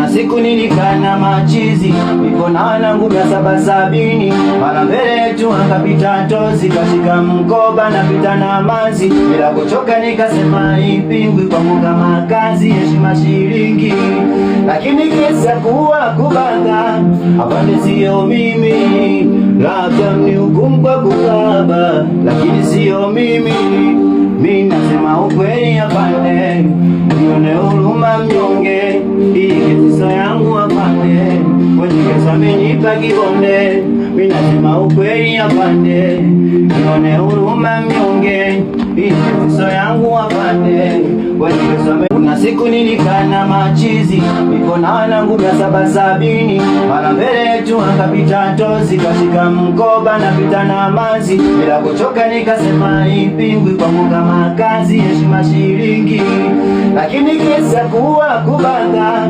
Kuna siku nilikaa na machizi, niko na wanangu 770, mara mbele yetu akapita tozi, kashika mkoba napita na mazi, bila kuchoka nikasema ipingwi kwangu kama kazi, heshima shilingi, lakini kesi ya kuua kubaka, afande sio mimi, labda mnihukumu kwa kukaba, lakini sio mimi. Mi nasema ukweli afande, nione huruma mnyonge, hii kesi sio yangu afande, kwenye kesi amenipa kibonde. Mi nasema ukweli afande, nione huruma mnyonge, hii kesi sio yangu afande, kwenye kesi Kuna siku nilikaa na machizi, niko na wanangu 770, mara mbele yetu akapita tozi, kashika mkoba napita na mazi, bila kuchoka nikasema ipingwi kwangu kama kazi, heshima shilingi, lakini kesi ya kuua kubaka.